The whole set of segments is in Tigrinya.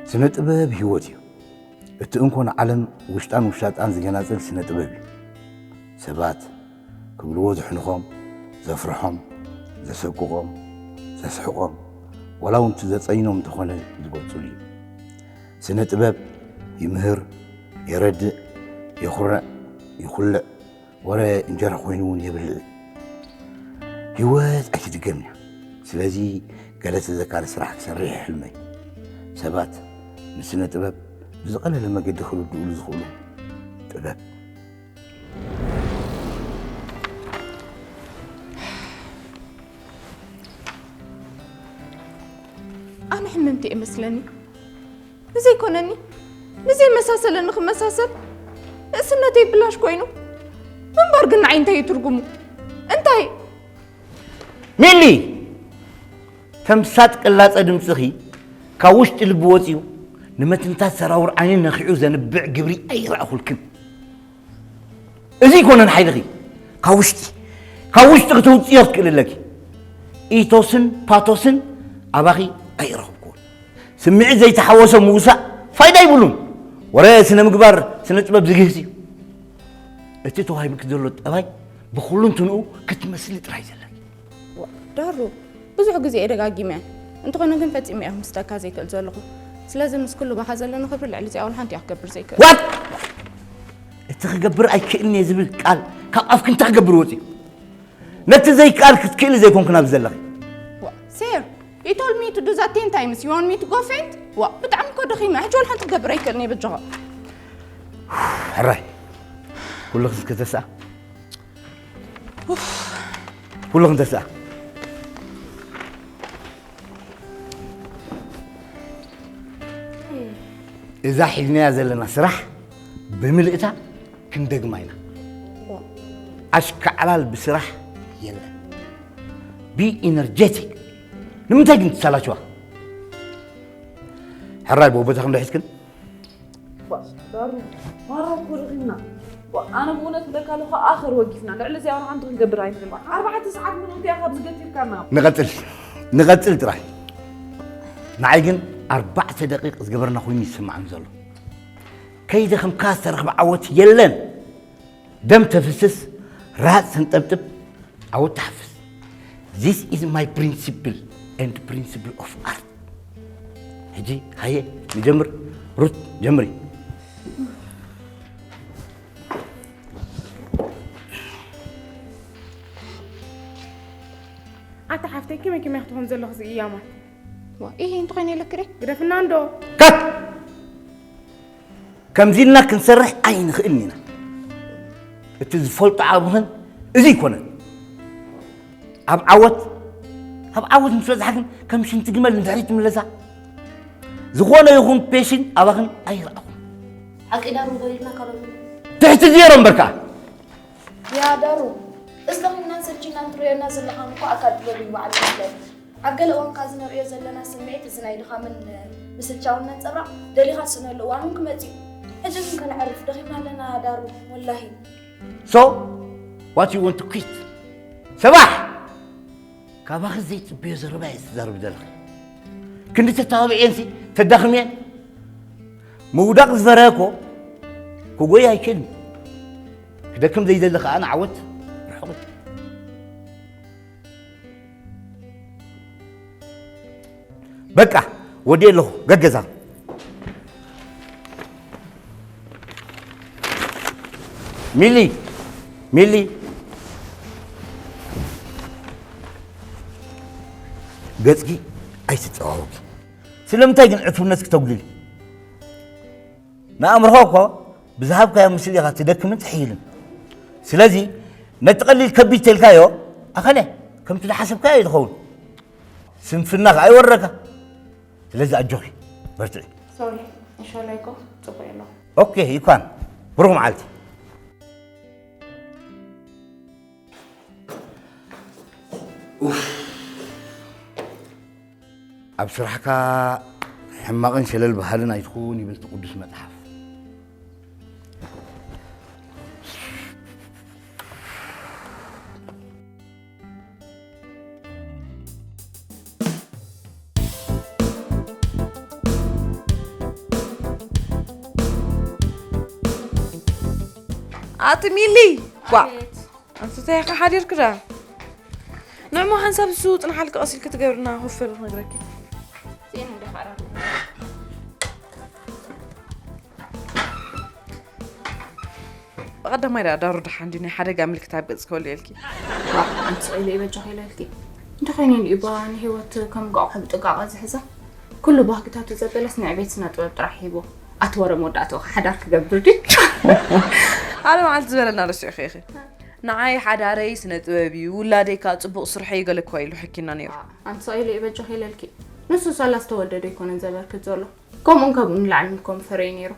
ስነ ጥበብ ህይወት እዩ። እቲ እንኮ ንዓለም ውሽጣን ውሻጣን ዝገናጽል ስነ ጥበብ እዩ። ሰባት ክብልዎ ዝሕንኾም፣ ዘፍርሖም፣ ዘሰቅቖም፣ ዘስሕቖም፣ ዋላ እውን እቲ ዘጸይኖም እንተኾነ ዝገልጹሉ እዩ። ስነ ጥበብ ይምህር፣ የረድእ፣ የኹርዕ፣ ይኹልዕ፣ ወረ እንጀራ ኮይኑ እውን የብልዕ። ህይወት ኣይትድገምን እያ። ስለዚ ገለ ተዘካሪ ስራሕ ክሰርሕ እዩ ሕልመይ። ሰባት ንስነ ጥበብ ብዝቐለለ መገዲ ክርድኡሉ ዝኽእሉ ጥበብ። ኣነ ሕምምቲ እየ መስለኒ። ንዘይኮነኒ ንዘይመሳሰለኒ ክመሳሰል ንእስነተይ ብላሽ ኮይኑ ምንባር ግን ንዓይ እንታይ እዩ ትርጉሙ? እንታይ? ሚሊ! ተምሳጥ ቅላጸ ድምፅኺ ካብ ውሽጢ ልቢ ወፂኡ ንመትንታት ሰራውር ዓይኒ ነኺዑ ዘንብዕ ግብሪ ኣይረኣኹልክን። እዚ ኣይኮነን ሓይልኺ። ካብ ውሽጢ ካብ ውሽጢ ክተውፅዮ ክትክእሊ ኣለኪ። ኢቶስን ፓቶስን ኣባኺ ኣይረኸብኩዎን። ስምዒት ዘይተሓወሶ ምውሳእ ፋይዳ ይብሉን። ወረ ስነ ምግባር ስነ ጥበብ ዝግህስ እዩ። እቲ ተዋሂብኪ ዘሎ ጠባይ ብኹሉ እንትንኡ ክትመስሊ ጥራይ ዘለኪ። ዳሩ ብዙሕ ግዜ እየ ደጋጊመ። እንተኾነ ግን ፈጺመ እየ ምስደካ ዘይክእል ዘለኹ። ስለዚ ምስ ኩሉ ባኻ ዘለኒ ክብሪ ልዕሊ እዚኣ ወላ ሓንቲ እያ ክገብር ዘይክእል። ዋት እቲ ክገብር ኣይክእልን እየ ዝብል ቃል ካብ ኣፍኪ እንታይ ክገብር ወፂኡ? ነቲ ዘይከኣል ክትክእሊ ዘይኮንኩ ናብዚ ዘለኺ። Sir, you told me to do that ten times. You want me to go faint? ዋ ብጣዕሚ እኮ ደኺመ። ሕጂ ወላ ሓንቲ ክገብር ኣይክእልን እየ በጃኻ። ሕራይ ኩሉ ክትስኣ ኩሉ ክንተስኣ እዛ ሒዝናያ ዘለና ስራሕ ብምልእታ ክንደግማ ኢና። ኣሽካዕላል ብስራሕ የለን። Be energetic። ንምንታይ ግን ትሰላችዋ? ሕራይ ቦቦታኹም ዶ ሒዝክን? ዳሩ ማራ እኮ ደኺምና። ኣነ ብእውነት ብለካ ኣለኹ ኣኸር ወጊፍና ልዕሊ እዚኣ ሓንቲ ክንገብር ኣይንኽእል። ኣርባዕተ ሰዓት ምንንቲ ኢኻ ኣብዚ ገቲርካና። ንቐጽል ንቐጽል ጥራይ። ንዓይ ግን ኣርባዕተ ደቂቕ ዝገበርና ኮይኑ ይስምዓኒ ዘሎ። ከይደኸምካ ዝተረኽበ ዓወት የለን። ደም ተፍስስ፣ ራህጽ ተንጠብጥብ፣ ዓወት ትሓፍስ። This is my principle and principle of art። ሕጂ ሃየ ንጀምር። ሩት ጀምሪ። ኣታ ሓፍተይ ከመይ ከመይ ክትኾን ዘለኹ ዝእያማ ዋ ይሄ እንተኾይነ የለክሬ ግደፍና እንዶ ካት ከምዚ ኢልና ክንሰርሕ ኣይንኽእልን ኢና። እቲ ዝፈልጦ ዓብኽን እዚ ኣይኮነን። ኣብ ዓወት ኣብ ዓወት ምስ በዝሓ ግን ከም ሽንቲ ግመል ንድሕሪት ትምለሳ። ዝኾነ ይኹን ፔሽን ኣባኽን ኣይረኣኹን። ሓቂ ዳሩ ገሪብና ካሎት ትሕቲ ዜሮ እምበርካ ያ ዳሩ እስለኺናን ሰልችናን ትርእየና ዘለኻን እኮ ኣካል ጥበብ እዩ በዓል መስለኒ። ኣብ ገለ እዋን ካብ ዝነርእዮ ዘለና ስምዒት እዚ ናይ ድኻምን ምስልቻውን ነንጸብራቕ ደሊኻ ትስእነሉ እዋን እውን ክመጽእ እዩ። ሕጂ ግን ከነዕርፍ ደኺምና ኣለና ዳሩ ወላሂ። So what you want to quit? ሰባሕ ካባኺ ዘይጽበዮ ዘረባ እየ ዝዛረብ ዘለኺ። ክንዲ ተተባብዕየንሲ ተዳኽምየን ምውዳቕ ዝፈረየ እኮ ክጎይ ኣይክእልን። ክደክም ዘይደሊ ከኣ ንዓወት ርሑቕ እዩ። በቃ ወዲ ኣለኹ ገገዛ ሚሊ ሚሊ ገጽኪ ኣይትጸዋወቂ። ስለምንታይ ግን ዕቱብነት ክተጉድሊ? ንኣእምሮኻ እኮ ብዝሃብካዮ ምስሊ ኢኻ ትደክምን ትሕይልን። ስለዚ ነቲ ቀሊል ከቢድ ተልካዮ ኣኸለ ከምቲ ዝሓሰብካዮ እዩ ዝኸውን። ስንፍና ከኣ ይወረካ። ስለዚ ኣጆኺ በርትዒ። ሶሪ እንሻላ ይኮ ጽቡቅ የለኹ። ኦኬ ይኳን ብሩኽ መዓልቲ። ኣብ ስራሕካ ሕማቕን ሸለል በሃልን ኣይትኹን ይብል እቲ ቅዱስ መጽሓፍ። ኣቲ ሚሊ! ዋ! ኣቤት። ኣንተ እንታይ ኢኻ ሓዲርክ ዳ? ንዕሞ ሓንሳብ እሱ ጽንሓልካ ቀስ ኢልክ ትገብርና ክፈል ክነግረኪ። ዜን እንደ ኻራ። ብቐዳማይ ዳ ዳሩ ደሓን ድዩ ናይ ሓደጋ ምልክት ኣብ ገጽ ክህሉ ኢልኪ? ዋ፣ ኣንቲ ስቕ ኢለ ይበጃኺ ኢለ ኢልኪ። እንተኾይኑ ኢሉ እባ ንህይወት ከም እንቋቑሖ ብጥንቃቐ ዝሕዛ። ኩሉ ባህግታቱ ዘበለስ ንዕቤት ስነ ጥበብ ጥራሕ ሂቡ። ኣቲ ወረ መወዳእትኡ ሓዳር ክገብር ድዩ? ሓደ መዓልቲ ዝበለና ረሲዑኺ ኢኺ። ንዓይ ሓዳረይ ስነ ጥበብ እዩ፣ ውላደይ ከኣ ጽቡቕ ስርሐይ ገለ እኳ ኢሉ ሕኪና ነይሩ። ኣንቲ ስቕ ኢለ ይበጃኺ ኢለ ኢልኪ። ንሱ ሳላ ዝተወደደ ኣይኮነን ዘበርክት ዘሎ። ከምኡን ከምኡን ንላዕሊ ንኮም ፈረዩ ነይሩ።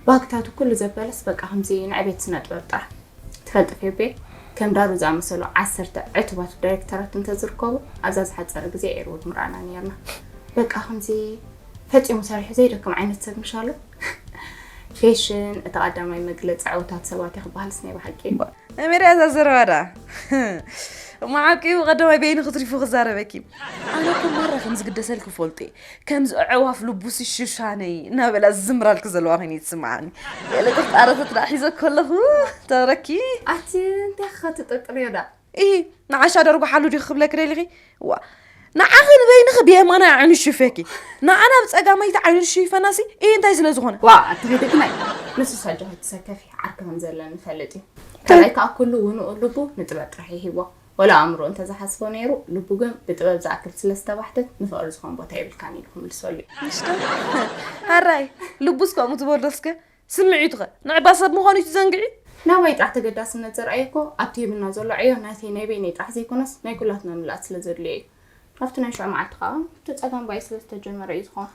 ባህግታቱ ኩሉ ዘበለስ በቃ ከምዚ ንዕቤት ስነ ጥበብ ጥራሕ። ትፈልጢ ፌቤ፣ ከም ዳሩ ዝኣመሰሉ ዓሰርተ ዕቱባት ዳይሬክተራት እንተዝርከቡ፣ ኣብዛ ዝሓጸረ ግዜ ኤርውድ ምርኣና ነይርና። በቃ ከምዚ ፈጺሙ ሰሪሑ ዘይደክም ዓይነት ሰብ ምሽ ኣሎ። ፌሽን፣ እቲ ቀዳማይ መግለጺ ዕውታት ሰባት እዩ ክበሃልስ ናይ ብሓቂ። ኣሜርያ እዛ ዘረባ ደኣ። እሞ ሓቂኡ ቀዳማይ በይኑ ክትሪፉ ክዛረበኪ። ኣነ እኮ ማራ ከም ዝግደሰልኪ ፈልጡ እየ። ከምዚ ኣዕዋፍ ልቡሲ ሽሻነይ እናበላ ዝዝምራልኪ ዘለዋ ኮይኑ ይስምዓኒ። ገለ ጥርጣረታት ደኣ ሒዘ ከለኹ ተረኪ። ኣቲ እንታይ ኢኻ ትጥርጥርዮ ደኣ? ኢሂ፣ ንዓሻ ደርጉ ሓሉ ዲኺ ክብለኪ ደሊኺ? ዋ፣ ንዓኺ ንበይንኺ ብየማናይ ዓይኑ ሽፈኪ። ንዓና ብጸጋማይቲ ዓይኑ ሽፈናሲ፣ ኢሂ እንታይ ስለ ዝኾነ? ዋ፣ ኣቲ ከይደግናይ። ንሱስ ኣጆኺ ትሰከፊ ዓርኪ ከም ዘለኒ ይፈልጥ እዩ። ካልኣይ ከኣ ኩሉ ውንኡ ልቡ ንጥበብ ጥራሕ ይሂቦ። ወላ ኣእምሮ እንተዝሓስቦ ነይሩ፣ ልቡ ግን ብጥበብ ዝኣክል ስለ ዝተባሕተት ንፍቕሪ ዝኾን ቦታ የብልካን ኢሉ ክምልሰሉ እዩ። ምሽ ዶ? ሃራይ፣ ልቡስ ከምኡ ትበሎ እስከ? ስምዒቱ ኸ? ንዕባ ሰብ ምዃኑ እዩ ትዘንግዒ? ናባይ ጥራሕ ተገዳስነት ዘርኣየ እኮ ኣብቲ ሂብና ዘሎ ዕዮ ናተይ ናይ በይነይ ጥራሕ ዘይኮነስ ናይ ኩላትና ምልኣት ስለ ዘድልዮ እዩ። ኣብቲ ናይ ሽዑ መዓልቲ ኸኣ እቲ ጸገም ባይ ስለ ዝተጀመረ እዩ ዝኾን።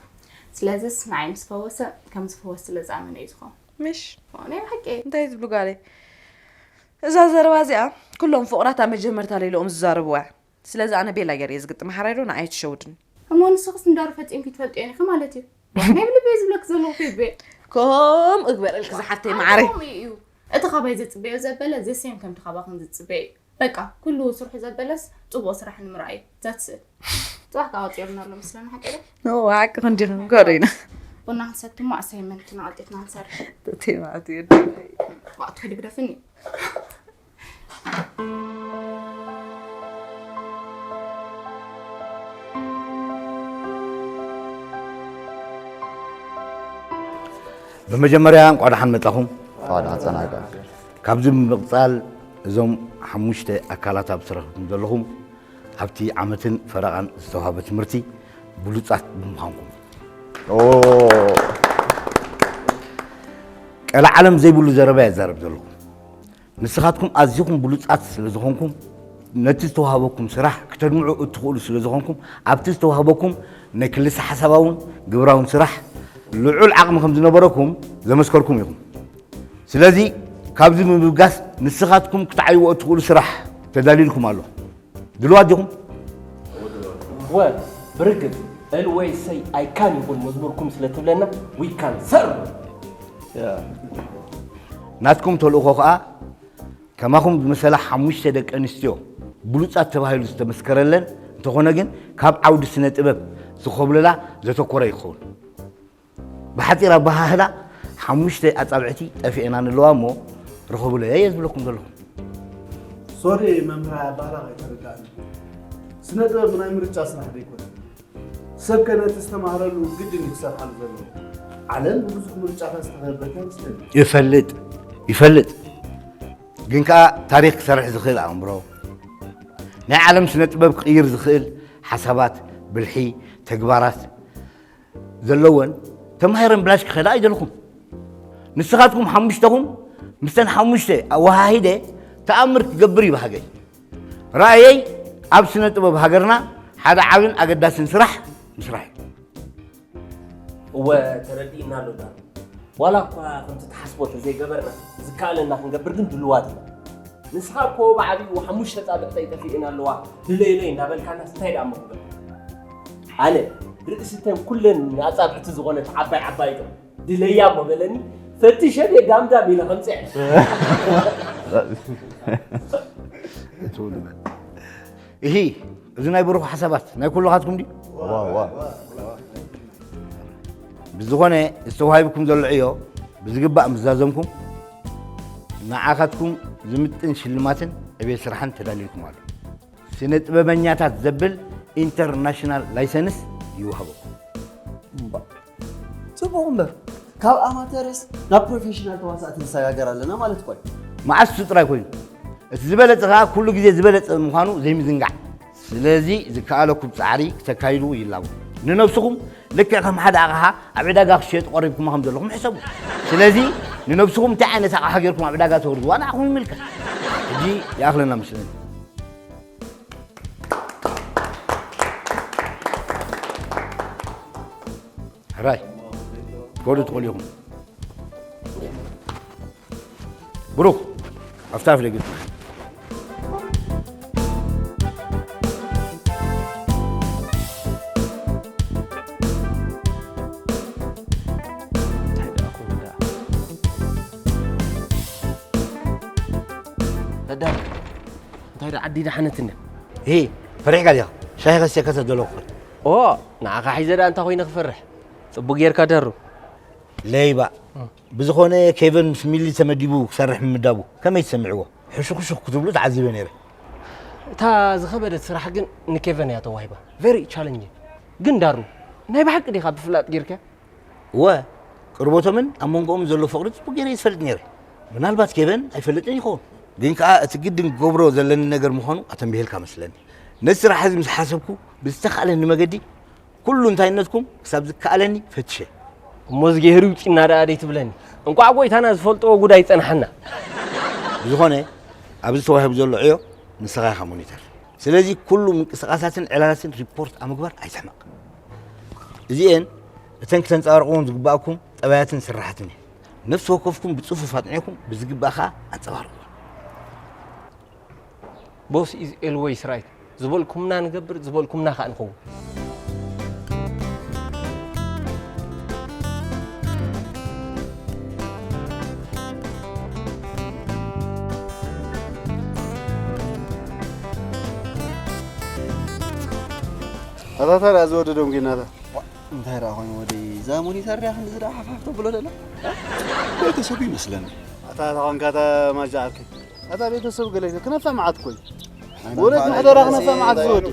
ስለዝስ ንዓይ ምስ ፈወሰ ከም ዝፍወስ ስለ ዝኣመነ እዩ ዝኾን። ምሽ? ናይ ብሓቂ። እንታይ ትብሉ ጋለይ? እዛ ዘረባ እዚኣ ኩሎም ፍቑራት ኣብ መጀመርታ ለይለኦም ዝዛረብዋ እያ። ስለዚ ኣነ ቤላ ገይረ እየ ዝግጥማ፣ ሓራይ ዶ ንዓይ ትሸውድኒ። እሞ ንስኽስ ንዳሩ ፈጺምኪ ትፈልጥዮ ኢኺ ማለት እዩ። ናይ ብልቢ እየ ዝብለኪ ዘለኹ ፌቤ። ከም እግበረልኪ ዝሓፍተይ መዓረይ። ከምኡ እዩ። እቲ ካባይ ዝጽበዮ ዘበለ ዘሴም ከምቲ ካባኽን ዝጽበዮ እዩ። በቃ ኩሉ ስርሑ ዘበለስ ጽቡቕ ስራሕ ንምርኣይ እዩ። ዛትስ ጽባሕ ከዓ ወፂኦልና ኣሎ መስለና ሓቂ ዶ? ኖ፣ ሓቂ ክንዲ ክንገዶ ኢና። ቡና ክንሰቲ እሞ ኣሳይመንትና ቀልጢፍና ክንሰርሕ። ተቴማት እዩ። ዋእ፣ ትኸዲ ግደፍኒ። ብመጀመርያ እንኳዕ ደሓን መጻኹም። እንኳዕ ደሓን ጸናሕካ። ካብዚ ብምቕጻል እዞም ሓሙሽተ ኣካላት ኣብ ዝረኸብኩም ዘለኹም ኣብቲ ዓመትን ፈረቓን ዝተዋህበ ትምህርቲ ብሉጻት ብምዃንኩም። ኦ። ቀልዓለም ዘይብሉ ዘረባ እየ ዝዛረብ ዘለኹ። ንስኻትኩም ኣዚኹም ብሉጻት ስለ ዝኾንኩም፣ ነቲ ዝተዋህበኩም ስራሕ ክተድምዑ እትኽእሉ ስለ ዝኾንኩም፣ ኣብቲ ዝተዋህበኩም ናይ ክልሰ ሓሳባውን ግብራውን ስራሕ ልዑል ዓቕሚ ከም ዝነበረኩም ዘመስከርኩም ኢኹም። ስለዚ፣ ካብዚ ብምብጋስ ንስኻትኩም ክትዓይዎ እትኽእሉ ስራሕ ተዳልዩልኩም ኣሎ። ድልዋት ዲኹም? ወ፣ ብርግጽ፣ እል ወይ ሰይ ኣይካን ይኹን መዝሙርኩም ስለ ትብለና፣ we can serve። ናትኩም ተልእኾ ኸኣ፣ ከማኹም ዝመሰላ ሓሙሽተ ደቂ ኣንስትዮ ብሉጻት ተባሂሉ ዝተመስከረለን እንተኾነ ግን፣ ካብ ዓውዲ ስነ ጥበብ ዝኾብለላ ዘተኮረ ይኸውን። ብሓጺር ኣበሃህላ፣ ሓሙሽተ ኣጻብዕቲ ጠፊኤና ንለዋ እሞ፣ ርኸቡለይ እየ ዝብለኩም ዘለኹ። ሶሪ መምህር፣ ኣበሃህላ ከይተረዳእኒ። ስነ ጥበብ ናይ ምርጫ ስራሕ ዶ ኣይኮነን? ሰብ ከ ነቲ ዝተማህረሉ ግድን እዩ ክሰርሓሉ ዘለዎ። ዓለም ብብዙሕ ምርጫታት ዝተኸበበት ኣይመስለንን። ይፈልጥ፣ ይፈልጥ። ግን ከኣ ታሪኽ ክሰርሕ ዝኽእል ኣእምሮ፣ ናይ ዓለም ስነ ጥበብ ክቕይር ዝኽእል ሓሳባት፣ ብልሒ፣ ተግባራት፣ ዘለወን ተማሂረን ብላሽ ክኸዳ ኣይደልኹም። ንስኻትኩም ሓሙሽተኹም ምስተን ሓሙሽተ ኣወሃሂደ ተኣምር ክገብር እዩ ባህገይ። ራእየይ ኣብ ስነ ጥበብ ሃገርና ሓደ ዓብን ኣገዳስን ስራሕ ምስራሕ እዩ። እወ፣ ተረዲእና ኣሎ ዳሩ። ዋላ እኳ ከምቲ ትሓስቦ ተዘይገበርና፣ ዝከኣለና ክንገብር ግን ድልዋት ኢና። ንስኻ እኮ ብዓቢኡ ሓሙሽተ ኣጻብዕተይ ጠፊኤን ኣለዋ፣ ድለይለይ እናበልካናስ እንታይ ደኣ እሞ ክብል? ኣነ፣ ርእሲተን ኩለን ኣጻብዕቲ ዝኾነት ዓባይ ዓባይቶ፣ ድለያ እሞ በለኒ፣ ፈቲሸ ቤት ዳምዳም ኢለ ከምጽኤ። እሂ፣ እዚ ናይ ብሩኽ ሓሳባት ናይ ኩልኻትኩም ድዩ? ዋ፣ ዋ። ብዝኾነ፣ ዝተዋሂብኩም ዘሎ ዕዮ ብዝግባእ ምስ ዛዘምኩም፣ ንዓኻትኩም ዝምጥን ሽልማትን ዕቤት ስራሕን ተዳልዩልኩም ኣሎ። ስነ ጥበበኛታት ዘብል ኢንተርናሽናል ላይሰንስ ይወሃበኩም። እምባ፣ ጽቡቕ እምበር ካብ ኣማተርስ ናብ ፕሮፌሽናል ተዋሳእቲ ንሰጋገር ኣለና ማለት እኮ እዩ። መዓስ እሱ ጥራይ ኮይኑ፣ እቲ ዝበለጸ ከኣ ኩሉ ግዜ ዝበለጸ ምዃኑ ዘይምዝንጋዕ። ስለዚ ዝከኣለኩም ጻዕሪ ክተካይዱ ይላቦ። ንነብስኹም ልክዕ ከም ሓደ ኣቕሓ ኣብ ዕዳጋ ክሽየጥ ቀሪብኩማ ከም ዘለኹም ሕሰቡ። ስለዚ ንነብስኹም እንታይ ዓይነት ኣቕሓ ጌርኩም ኣብ ዕዳጋ ተውርድዋ ንዓኹም ይምልከት። ሕጂ ይኣኽለና መስለኒ። ሕራይ፣ ትኸዱ ትኽእሉ ኢኹም። ብሩክ፣ ኣፍታፍ ደገ። እንታይ ደኣ ዓዲ ደሓነት እንድያ። ሄ፣ ፈሪሕካ ዲኻ? ሻሂ ከስየካ ተደለኹ። ኦ፣ ንዓኻ ሒዘ ደኣ እንታይ ኮይነ ክፈርሕ? ጽቡቕ ጌርካ ደሩ። ለይባ። ብዝኾነ ኬቨን ምስ ሚሊ ተመዲቡ ክሰርሕ ምምዳቡ ከመይ ትሰምዕዎ? ሕሹኽሹኽ ክትብሉ ተዓዚበ ነይረ። እታ ዝኸበደት ስራሕ ግን ንኬቨን እያ ተዋሂባ። ቨሪ ቻለንጂንግ። ግን ዳሩ፣ ናይ ብሓቂ ዲኻ ብፍላጥ ጌርካ? እወ፣ ቅርበቶምን ኣብ መንጎኦምን ዘሎ ፍቕሪ ጽቡቕ ገይረ እየ ዝፈልጥ ነይረ። ምናልባት ኬቨን ኣይፈልጥን ይኸውን፣ ግን ከኣ እቲ ግድን ክገብሮ ዘለኒ ነገር ምዃኑ ኣተንቢሄልካ መስለኒ። ነዚ ስራሕ እዚ ምስ ሓሰብኩ ብዝተኻእለኒ መገዲ ኩሉ እንታይነትኩም ክሳብ ዝከኣለኒ ፈትሸ። እሞ እዝጊሄር ይውጺና ደኣ ደይትብለኒ? እንቋዕ ጎይታና ዝፈልጥዎ ጉድ ኣይጸንሓና። ብዝኾነ ኣብዚ ተዋሂቡ ዘሎ ዕዮ ንስኻ ኢኻ ሞኒተር። ስለዚ ኩሉ ምንቅስቓሳትን ዕላላትን ሪፖርት ኣብ ምግባር ኣይትሕመቕ። እዚኤን እተን ክተንጸባርቕወን ዝግባእኩም ጠባያትን ስራሓትን እየን። ነፍሲ ወከፍኩም ብጽፉፍ ኣጥኒዕኩም ብዝግባእ ከኣ ኣንጸባርቕወን። Boss is always right። ዝበልኩምና ንገብር፣ ዝበልኩምና ከዓ ንኸውን። ኣታ ታዲያ ዝወደዶም ጌናታ እንታይ ደኣ ኮይኑ ወደይ እዛ ሞኒተር ድያ ክንዲ ዝደኣ ሓፍሓፍ ተብሎ ደላ ቤተሰቡ ይመስለኒ። ኣታ ተኾንካ እታ ማጃ ዓርከይ ኣታ ቤተሰብ ገለ ክነፍዕ መዓት እኮ እዩ። ወለት ምሕደራ ክነፍዕ መዓት ዝወድ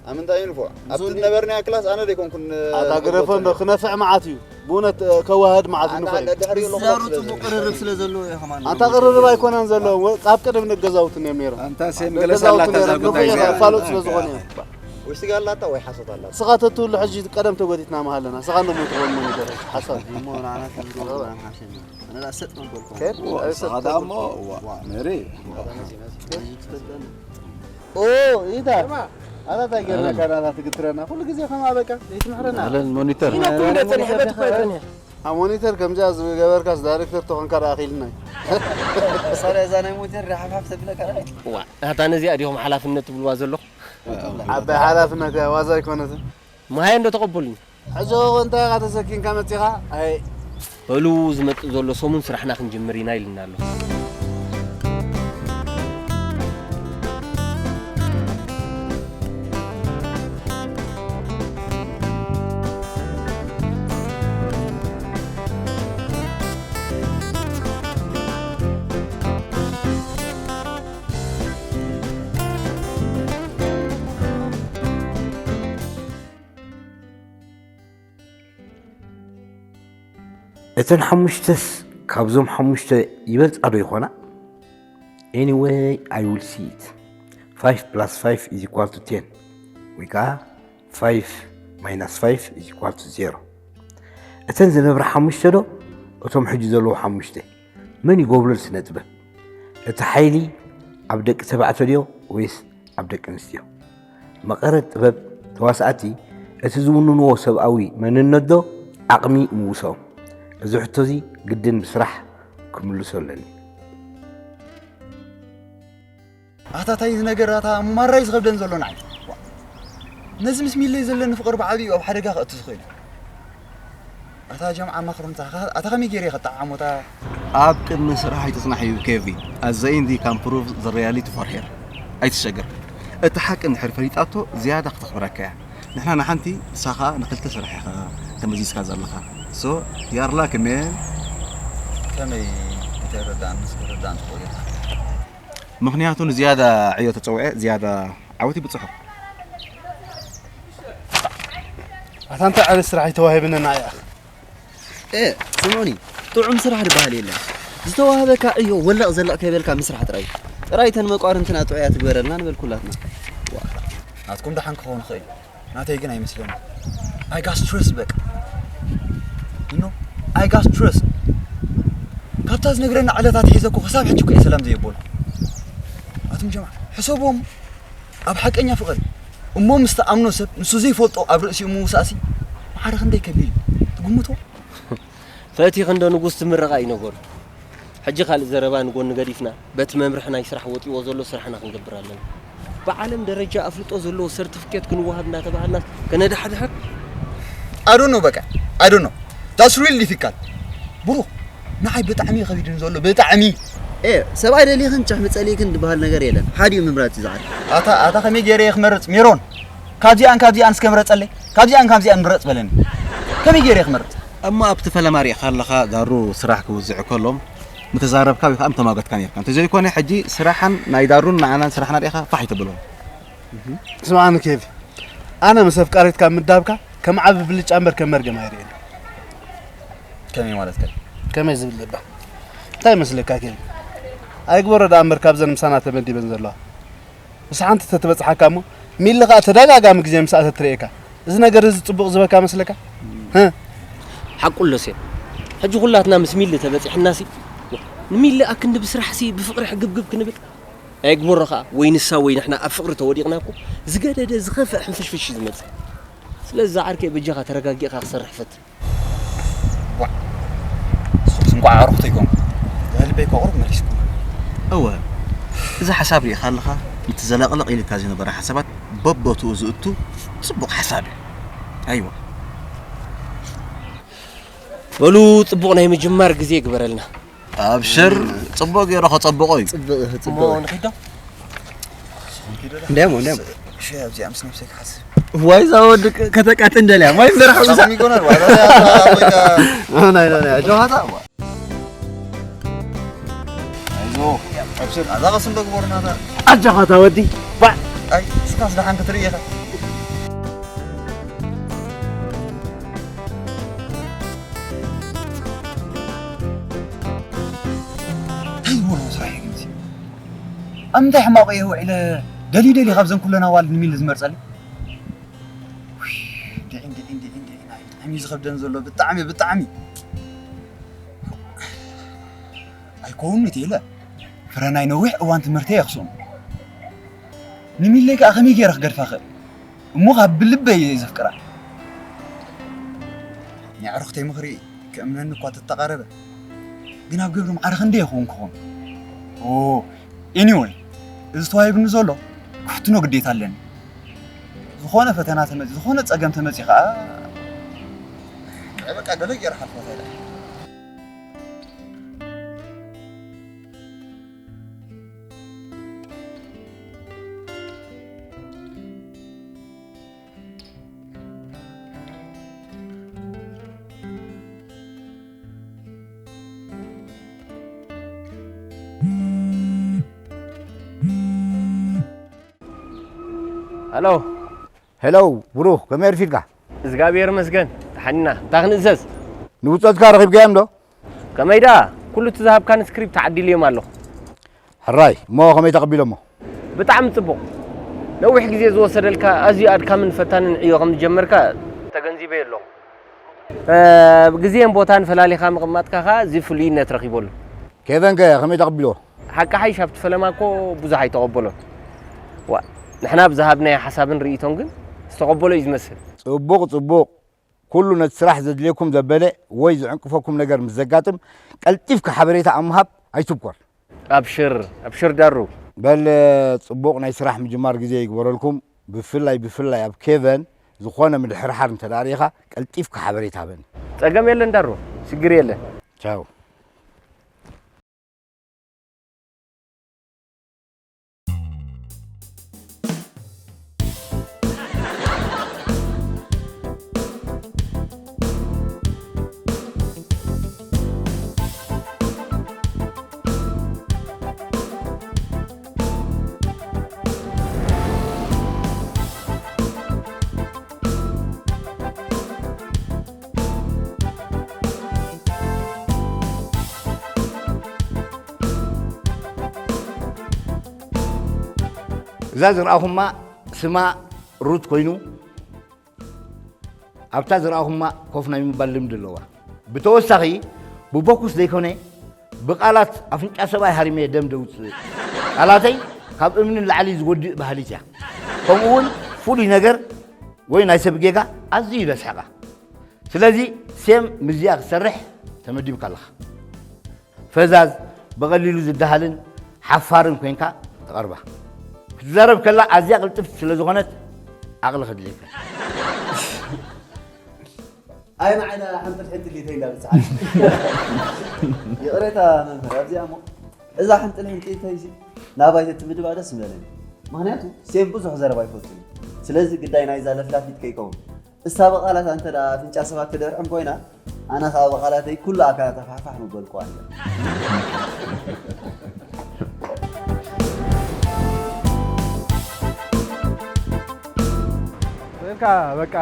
ኣብ ምንታይ ዩኒፎ ኣብቲ ዝነበርናዮ ክላስ ኣነ ደይኮንኩን ኣታ ግደፎ እንዶ ክነፍዕ መዓት እዩ። ብእውነት ከዋህድ መዓት ንኽእል ድሕሪ ዛሩ ጽቡቕ ቅርርብ ስለ ዘለዎ እዩ ከማን ኣንታ ቅርርብ ኣይኮነን ዘለዎ ካብ ቅድም ንገዛውትን እዮም ነይሮም ኣንታ ሴም ገለ ሳላታ እዛ ጉዳይ እዚኣ ፋሉጥ ስለ ዝኾነ እዮም ውሽቲ ጋር ኣላታ ወይ ሓሶት ኣላታ ስኻ ተትህሉ ሕጂ ቀደም ተጎቲትና መሃለና ስኻ እንደሞ ትኾን ሞኒተር ሓሳብ እሞ ንዓና ከም ዝገብሩ ንሓሸና ኣነ ዳኣ ሰጥ መበልኩ ከድ ስኻ ዳኣ እሞ ዋ ነሪ ኦ ኢታ ኣታ እንታይ ገርና ካናላ ትግትረና ኩሉ ግዜ ከማ በቃ ይትምሕረና ኣለን ሞኒተር ኢና ኩሉ ጸኒሐ በትኮ ይጸኒሐ ኣብ ሞኒተር ከምዚኣ ዝገበርካስ ዳይሬክተር ተኾንካ ደኣ ኣኺልና እዩ ሳለ እዛ ናይ ሞኒተር ሓፍሓፍ ተብለካ ዋ ናታ ነዚኣ ዲኹም ሓላፍነት ትብልዋ ዘለኹ ዓባይ ሓላፍነት እያ ዋዛ ኣይኮነትን መሃየ እንዶ ተቐበሉኒ ሕጂ እንታይ ኢኻ ተሰኪምካ መጺኻ ኣይ በሉ ዝመጽእ ዘሎ ሰሙን ስራሕና ክንጅምር ኢና ኢልና ኣሎ እተን ሓሙሽተስ ካብዞም ሓሙሽተ ይበልጻ ዶ ይኾና? Anyway, I will see it. Five plus five is equal to ten. ወይ ከዓ five minus five is equal to zero. እተን ዝነብራ ሓሙሽተ ዶ እቶም ሕጂ ዘለዉ ሓሙሽተ? መን ይጎብሎ ንስነ ጥበብ? እቲ ሓይሊ ኣብ ደቂ ተባዕትዮ ድዮ ወይስ ኣብ ደቂ ኣንስትዮ? መቐረት ጥበብ ተዋሳእቲ እቲ ዝውንንዎ ሰብኣዊ መንነት ዶ ዓቕሚ ምውስኦም? እዚ ሕቶ እዚ ግድን ብስራሕ ክምልሶ ኣለኒ። ኣታ ታይ እዚ ነገር ኣታ ማራይ ዝኸብደን ዘሎ ንዓይ ነዚ ምስ ሚለይ ዘለኒ ፍቕሪ ብዓብዩ ኣብ ሓደጋ ከእቱ ዝኽእል እዩ ኣታ ጀምዓ ማኽሮንታ ኣታ ከመይ ገይረ ከጠዓሞታ ኣብ ቅድሚ ስራሕ ኣይትጽናሕ እዩ ኬቪ ኣዘይንዲ ካን ፕሩቭ ዘ ሪያሊቲ ፎር ሄር ኣይትሸገር እቲ ሓቂ እንድሕር ፈሊጣቶ ዝያዳ ክተኽብረካ እያ ንሕና ንሓንቲ ንሳኻ ንኽልተ ስራሕ ኢኻ ተመዚዝካ ዘለኻ so you are lucky man ከመይ እቲ ኣይረዳእን እስከ ረዳእን ትኽእል ኢኻ። ምኽንያቱ ንዝያዳ ዕዮ ተፀውዐ ዝያዳ ዓወት ይብፅሖ። ኣታ እንታይ ዓይነት ስራሕ እዩ ተዋሂብና ንዓይ ኣኽ እ ስምዑኒ፣ ጥዑም ስራሕ ዝበሃል የለን። ዝተዋህበካ ዕዮ ወለቕ ዘለቕ ከይበልካ ምስራሕ ጥራይ። ጥራይ ተን መቋርንትና ጥዑያት ትግበረልና ንበል ኩላትና። ናትኩም ደሓን ክኸውን ይኽእል እዩ፣ ናተይ ግን ኣይመስለኒ። I got stress በቃ። You know? I got stress። ካብታ ዝነግረና ዕለታት ሒዘ እኮ ክሳብ ሕጂ እኮ እየ ሰላም ዘየበልኩ። ኣቱም ጀማዓ ሕሰቦም ኣብ ሓቀኛ ፍቕሪ እሞ ምስ ተኣምኖ ሰብ ንሱ ዘይፈልጦ ኣብ ርእሲኡ ምውሳእሲ ማዕረ ክንደይ ከቢድ እዩ ትግምቶ? ፈቲኺ እንዶ ንጉስ ትምረቓ እዩ ነገሩ። ሕጂ ካልእ ዘረባ ንጎኒ ገዲፍና በቲ መምርሒ ናይ ስራሕ ወጢዎ ዘሎ ስራሕና ክንገብር ኣለና። ብዓለም ደረጃ ኣፍልጦ ዘለዎ ሰርቲፊኬት ክንወሃብ እናተባሃልና ከነድሓድሓ I don't know በቃ I don't know that's really difficult ብሩኽ ንዓይ ብጣዕሚ እዩ ከቢድን ዘሎ ብጣዕሚ ኤ ሰብኣይ ደሊኽን ጨሕሚ ጸሊእክን ዝበሃል ነገር የለን ሓዲኡ ምምራፅ እዩ ዝዓል ኣታ ኣታ ከመይ ገይረ እየ ክመርፅ ሜሮን ካብዚኣን ካብዚኣን እስከ ምረፀለይ ካብዚኣን ካብዚኣን ምረፅ በለኒ ከመይ ገይረ እየ ክመርፅ እሞ ኣብቲ ፈለማ ሪእኻ ኣለኻ ዳሩ ስራሕ ክውዝዕ ከሎም ምተዛረብካ ወይ ከዓ ምተማገትካ ነርካ እንተዘይኮነ ሕጂ ስራሕን ናይ ዳሩን ንዓናን ስራሕና ሪእኻ ፋሕ ይተብሎ ስምዓኒ ኬቪ ኣነ ምስ ኣፍቃሪትካ ምዳብካ ከም ዓቢ ብልጫ እምበር ከም መርገም ኣይርእየን ከመይ ማለት ከ ከመይ ዝብል ልባ እንታይ ይመስለካ ኬቪ ኣይግበሮ ደኣ እምበር ካብዘን ምሳና ተመዲበን ዘለዋ ምስ ሓንቲ ተትበጽሓካ እሞ ሚሊ ከኣ ተደጋጋሚ ግዜ ምስ ኣተት ትርእየካ እዚ ነገር እዚ ጽቡቕ ዝበካ መስለካ? ህ ሓቁ ኣሎ ሴም ሕጂ ኩላትና ምስ ሚሊ ተበጺሕናሲ ንሚሊ ኣክንዲ ብስራሕሲ ብፍቕሪ ሕግብግብ ክንብል ኣይግበሮ ከኣ ወይ ንሳ ወይ ንሕና ኣብ ፍቕሪ ተወዲቕና እኮ ዝገደደ ዝኸፍእ ሕንፍሽፍሽ እዩ ዝመጽእ ስለዚ ዝዓርከይ በጃኻ ተረጋጊእኻ ክሰርሕ ፈትን ዋዕ ንስኹምስ እንቋዕ ኣዕሩኽተይ ኮንኩም ልበይ እኳ ቁሩብ መሊስኩም እወ እዚ ሓሳብ ርኢኻ ኣለኻ እቲ ዘለቕለቕ ኢልካ ዝነበረ ሓሳባት በቦትኡ ዝእቱ ጽቡቕ ሓሳብ እዩ ኣይዋ በሉ ጽቡቕ ናይ ምጅማር ግዜ ይግበረልና ኣብሽር ጽቡቕ ገይሩ ከጸብቖ እዩ ጽቡቕ እሞ ጽቡቕ ንኺዶ እንዲያሞ እንዲያሞ እሺ ኣብዚኣ ምስ ነብሰይ ክሓስብ ዋይ ዛወድ ከተቃጥ እንደልያ ማይ ምደርሐ ብዛ ይጎነል ዋላ ናይ ናይ ጆሃታ ኣይዞ ኣብሽር ኣዛ ቀስ እንዶ ግበሩና ኣጃኻ ታወዲ ባዕ ኣይ እስካስ ደሓን ክትርኢ ኢኻ እንታይ ዝበልዎ ስራሕ እዩ ግን እዚ ኣብ ምንታይ ሕማቑ እየ ውዒለ ደልዩ ደልዩ ካብዘን ኩለን ኣዋልድ ንሚሊ ዝመርፀለይ ውይ፣ እንድዒ፣ እንድዒ፣ እንድዒ፣ እንድዒ፣ ናይ ብጣዕሚ እዩ ዝኸብደኒ ዘሎ፣ ብጣዕሚ፣ ብጣዕሚ። ኣይኮን እቲ ኢለ፣ ፍረ ናይ ነዊሕ እዋን ትምህርተይ የኽስኦም። ንሚለይ ከኣ ከመይ ገይረ ክገድፋ እኽእል? እሞ ካብ ብልበይ እየ ዘፍቅራ። ናይ ኣዕሩኽተይ ምኽሪ ክእምነኒ እኳ ተተቓረበ፣ ግን ኣብ ግብሪ ማዕረ ክንደይ ይኸውን ክኾን? ኦ፣ ኤኒወይ፣ እዚ ተዋሂብኒ ዘሎ ክፍትኖ ግዴታ ኣለኒ። ዝኾነ ፈተና ተመፂ ዝኾነ ፀገም ተመፂ ከዓ በቃ ገለ ገይረ ሓልፋ ታይ ደኣ ሄሎ ሄሎ ብሩኽ ከመይ ኣርፊድካ እግዚኣብሔር ይመስገን ደሓን ኢና እንታይ ክንእዘዝ ንብጾትካ ረኺብካዮም ዶ ከመይ ደኣ ኩሉ እቲ ዝሃብካኒ ስክሪፕት ተዓዲለዮም ኣለኹ ሕራይ እሞ ከመይ ተቐቢሎሞ ብጣዕሚ ጽቡቕ ነዊሕ ግዜ ዝወሰደልካ ኣዝዩ ኣድካምን ፈታንን ዕዮ ከም ዝጀመርካ ተገንዚበዮ ኣለኹ ግዜን ቦታን ፈላሊኻ ምቕማጥካ ኸኣ እዚ ፍሉይነት ረኺበሉ ኬቨን ከ ከመይ ተቐቢልዎ ሓቂ ሓይሽ ኣብቲ ፈለማ እኮ ብዙሕ ኣይተቐበሎን። ዋእ ንሕና ብዝሃብናዮ ሓሳብን ርኢቶን ግን ዝተቐበሎ እዩ ዝመስል። ጽቡቕ ጽቡቕ ኩሉ ነቲ ስራሕ ዘድልየኩም ዘበለ ወይ ዝዕንቅፈኩም ነገር ምስ ዘጋጥም ቀልጢፍካ ሓበሬታ ኣብ ምሃብ ኣይትብኮር። ኣብሽር ኣብሽር ዳሩ። በል ጽቡቕ ናይ ስራሕ ምጅማር ግዜ ይግበረልኩም ብፍላይ ብፍላይ ኣብ ኬቨን ዝኾነ ምድሕርሓር እንተ ርኢኻ ቀልጢፍካ ሓበሬታ ሃበኒ። ጸገም የለን ዳሩ ሽግር የለን። ቻው። እዛ ዝረኣኹማ ስማ ሩት ኮይኑ ኣብታ ዝረኣኹማ ኮፍ ናይ ምባል ልምዲ ኣለዋ። ብተወሳኺ ብቦኩስ ዘይኮነ ብቓላት ኣፍንጫ ሰብኣይ ሃሪመ ደም ደውፅእ። ቃላተይ ካብ እምኒ ንላዕሊ ዝጎድእ ባህሊት እያ። ከምኡ እውን ፍሉይ ነገር ወይ ናይ ሰብ ጌጋ ኣዝዩ እዩ ዘስሕቓ። ስለዚ ሴም ምስዚኣ ክትሰርሕ ተመዲብካ ኣለኻ። ፈዛዝ፣ ብቐሊሉ ዝደሃልን ሓፋርን ኮይንካ ትቐርባ። ክትዛረብ ከላ ኣዝያ ቅልጥፍቲ ስለ ዝኾነት ዓቕሊ ከድልየካ። ኣይ ንዓይ ሓንጥል ሕንጥል ኢተይ ኢላ ብፅሓት ይቕሬታ መምህር ኣብዚኣ እሞ እዛ ሕንጥል ሕንጥል ኢተይ ናባይ ተትምድባ ደስ ምበለኒ። ምክንያቱ ሴም ብዙሕ ዘረባ ይፈቱ እዩ። ስለዚ ግዳይ ናይዛ ለፍላፊት ከይከውን እሳ ብቓላት እንተ ደኣ ኣፍንጫ ሰባት ትደርዕም ኮይና ኣነ ኸኣ ብቓላተይ ኩሉ ኣካላት ኣፋሕፋሕ ምበልኩዋ ነይረ። በቃ በቃ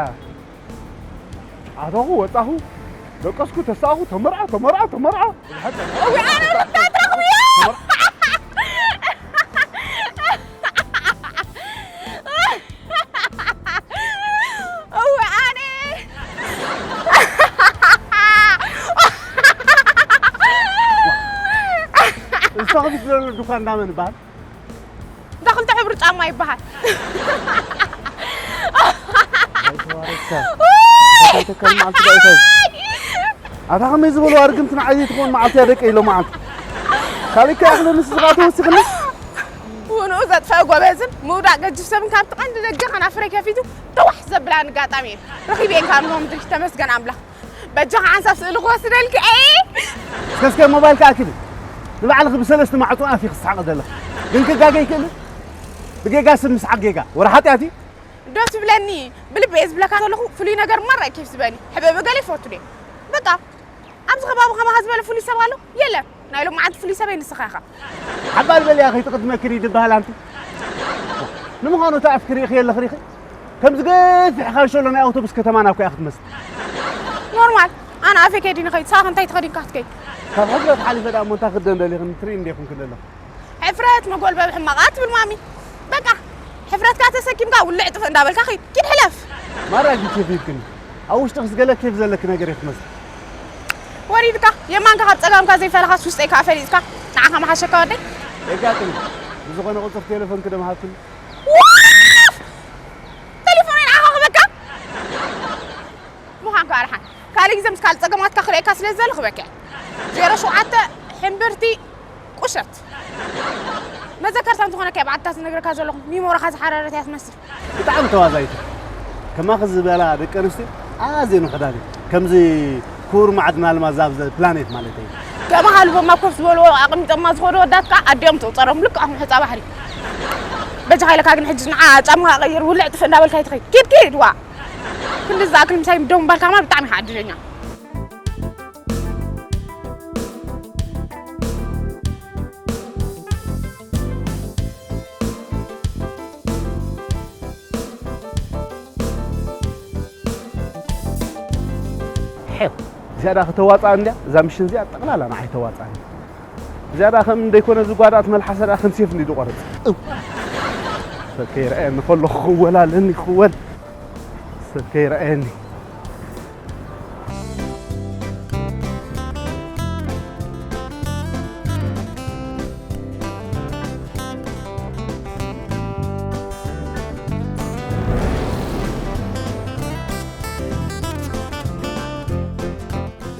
ኣተኹ ወጻኹ ደቀስኩ ተሳእኹ ተመርዓ ተመርዓ ተመርዓ እዊ ኣነ ሩታ ትረኽብዮ እዊ ኣነ እሳ ክፍት ዘሎ ድኳን እንዳመን ይበሃል እንዳ ክልተ ሕብሪ ጫማ ይበሃል ተካል መዓልቲ ዳይታይ ኣታ ከመይ ዝበሉ ኣርግምቲ ንዓይ ዘይትኾን መዓልቲ እያ ደቂ ኢሎ መዓልቲ ካልእ ከ ኣኽለ ንስኻ ተወሲኽኒ ውንኡ ዘጥፈአ ጎበዝን ምውዳቕ ገጅፍ ሰብን ካብቲ ቀንዲ ደገ ከናፍረይ ከፊቱ ተዋሕ ዘብላ ንጋጣሚ እየን ረኺበየን ካብ ንሆም ድሪክ ተመስገን ኣምላኽ በጃኻ ሓንሳብ ስእሊ ክወስደልኪ እየ እስከ እስከ ሞባይል ከኣክል ንባዕልኺ ብሰለስተ ማዕጾ ኣፍ ክስሓቕ ዘለኺ ግን ክጋገ ይክእል ብጌጋ ስብ ምስሓቕ ጌጋ ወረ ሓጢኣት እዩ ዶ ትብለኒ ብልቢ እየ ዝብለካ ዘለኹ ፍሉይ ነገር ማራ እዩ ኬፍ ዝበኒ ሕበቢ ገለ ይፈቱ ድየ በቃ ኣብዚ ከባቢ ከማኻ ዝበለ ፍሉይ ሰብ ኣሎ የለን ናይ ሎማዓንቲ ፍሉይ ሰበይ ንስኻ ኢኻ ሓባል በልያ ከይትቕድመኪ ድዩ ዝበሃል ኣንቲ ንምዃኑ እቲ ኣፍኪ ርኢኺ የለኺ ርኢኺ ከምዚ ገፊሕ ካልሾሎ ናይ ኣውቶቡስ ከተማና እኮ እያ ክትመስል ኖርማል ኣነ ኣፌ ከይዲ ንኸይድ ሳኽ እንታይ ተኸዲንካ ክትከይድ ካብ ሕፍረት ሓሊፈ ደኣ እሞ እንታይ ክደን ደሊኽኒ ትርኢ እንዴኹም ክለለኹ ሕፍረት መጎልበቢ ሕማቓት ትብል ማሚ በቃ ሕፍረትካ ተሰኪምካ ውልዕ ጥፍእ እንዳበልካ ኺድ ኪድ ሕለፍ ማራ ጊቼ ፊትክኒ ኣብ ውሽጥኽስ ገለ ኬፍ ዘለኪ ነገር እየ ክትመስል ወሪድካ የማንካ ካብ ጸጋምካ ዘይፈለኻስ ውሽጠይ ከዓ ፈሊጥካ ንዓኻ መሓሸካ ወደይ የጋጥም ብዝኾነ ቁፅር ቴሌፎንኪ ዶ ምሃብክኒ ቴሌፎነይ ንዓኻ ክበካ ምዃንካ ኣርሓን ካልእ ግዜ ምስ ካልእ ጸገማትካ ክርእየካ ስለ ዝደሊ ክበካ ዜሮ ሸውዓተ ሕምብርቲ ቁሸት መዘከርታ እንተኾነካ ብዓድታት ዝነግረካ ዘለኹ ሚሞራኻ ዝሓረረት እያ ትመስል ብጣዕሚ ተዋዛይቲ ከማኺ ዝበላ ደቂ ኣንስትዮ ኣዝየን ውሑዳት እየን ከምዚ ክቡር ማዕድን ኣልማዝ ኣብ ፕላኔት ማለት እዩ ከማኻ ልቦማ ኮፍ ዝበልዎ ኣቕሚጦማ ዝኾዱ ወዳት ከዓ ኣዲኦም ትቑፀሮም ልክዖም ሕፃ ባሕሪ በጃኻ ኢለካ ግን ሕጂ ንዓ ጫማኻ ቀይር ውልዕ ጥፍእ እንዳበልካ ይትኸይ ኪድ ኪድ ዋ ክንዲ ዝኣክል ምሳይ ደው ምባልካ ማር ብጣዕሚ ኢኻ ዕድለኛ ሕው እዚኣ ዳ ከተዋፅኣ እንድያ እዛ ምሽን እዚኣ ጠቕላላ ንዓይ ተዋፅኣኒ እዚኣ ዳ ከም እንደይኮነ ዝጓዳት መልሓሰ ዳ ከም ሴፍ እንዲ ዝቆርፅ ሰብ ከይረኣየኒ ከለኹ ክወል ኣለኒ ክወል ሰብ ከይረኣየኒ